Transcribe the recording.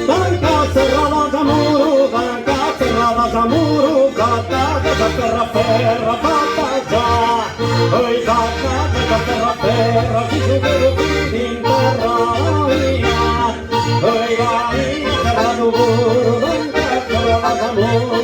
Tanca serrada a muru, tanca serrada a muru, fatta da terra ferra, fatta già. Oi fatta da terra ferra, si su chelu fit in terra ia. Oi aia serradu puru, tanca serrada a muru.